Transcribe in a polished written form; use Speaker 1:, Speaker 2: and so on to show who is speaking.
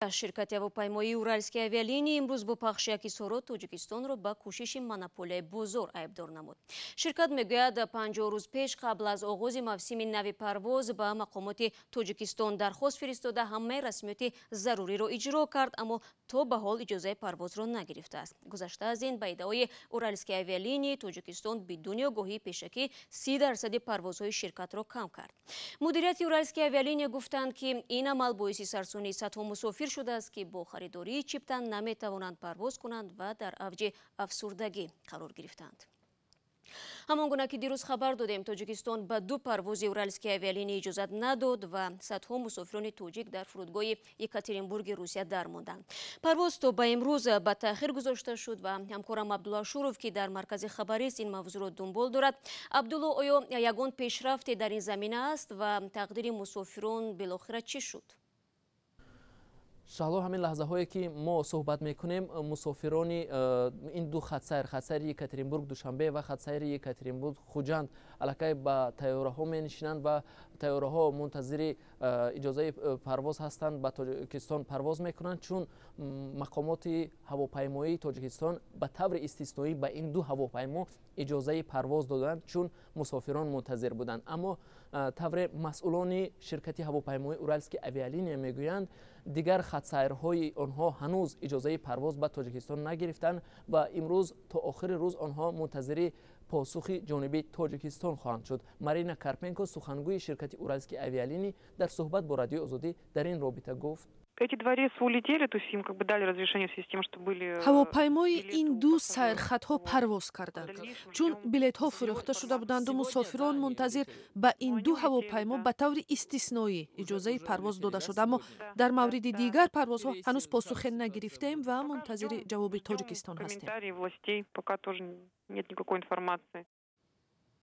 Speaker 1: Ширкати ҳавопаймоии «Уральские авиалинии» имрӯз бо пахши як изҳорот Тоҷикистонро ба кӯшиши монополияи бозор айбдор намуд. Ширкат мегӯяд, 50 рӯз пеш, қабл аз оғози мавсими нави парвоз, ба мақомоти Тоҷикистон дархост фиристода, ҳамаи расмиёти заруриро иҷро кард, аммо то ба ҳол иҷозаи парвозро нагирифтааст. Гузашта аз ин, ба иддаои «Уральские авиалинии», Тоҷикистон бидуни огоҳии пешакӣ 30 дарсади парвозҳои ширкатро кам кард. Мудирияти «Уральские авиалинии» гуфтанд, ки ин амал боиси сарсонии садҳо мусофир шудааст, ки бо харидории чипта наметавонанд парвоз кунанд ва дар авҷи афсурдагӣ қарор гирифтанд. Ҳамон гуна ки дирӯз хабар додем, Тоҷикистон ба ду парвози «Уральские авиалинии» иҷозат надод ва садҳо мусофирони тоҷик дар фурудгоҳи Екатеринбурги Русия дармонданд. Парвоз то ба имрӯз ба таъхир гузошта шуд ва ҳамкорам Абдулло Ашуров, ки дар маркази хабарист, ин мавзӯъро дунбол дорад. Абдулло, оё ягон пешрафте дар ин замина аст ва тақдири мусофирон билохира чӣ шуд?
Speaker 2: Шаҳло, ҳамин лаҳзаҳое ки мо суҳбат мекунем, мусофирони ин ду хатсайр, хатсайри Екатеринбург Душанбе ва хатсайри Екатеринбург Хуҷанд, аллакай ба тайёраҳо менишинанд ва тайёраҳо мунтазири иҷозаи парвоз ҳастанд, ба Тоҷикистон парвоз мекунанд, чун мақомоти ҳавопаймоии Тоҷикистон ба таври истисноӣ ба ин ду ҳавопаймо иҷозаи парвоз доданд, чун мусофирон мунтазир буданд. Аммо тавре масъулони ширкати ҳавопаймоии «Уральские авиалинии» мегӯянд, дигар хатсайрҳои онҳо ҳанӯз иҷозаи парвоз ба Тоҷикистон нагирифтанд ва имрӯз то охири рӯз онҳо мунтазири посухи ҷониби Тоҷикистон хоҳанд шуд. Марина Карпенко, сухангӯи ширкати «Уральские авиалинии», дар суҳбат бо Радиои Озодӣ дар ин робита гуфт:
Speaker 3: Эти два рейса улетели, то есть им как бы дали разрешение в связи с тем, что были.
Speaker 4: Ҳавопаймои ин ду сайрхатҳо парвоз карданд, чун билетҳо фурӯхта шуда буданду мусофирон мунтазир. Ба ин ду ҳавопаймо ба таври истисноӣ иҷозаи парвоз дода шуд, аммо дар мавриди дигар парвозҳо ҳанӯз посухе нагирифтаем ва мунтазири ҷавоби Тоҷикистон ҳастем.
Speaker 3: Властей пока тоже нет никакой информации.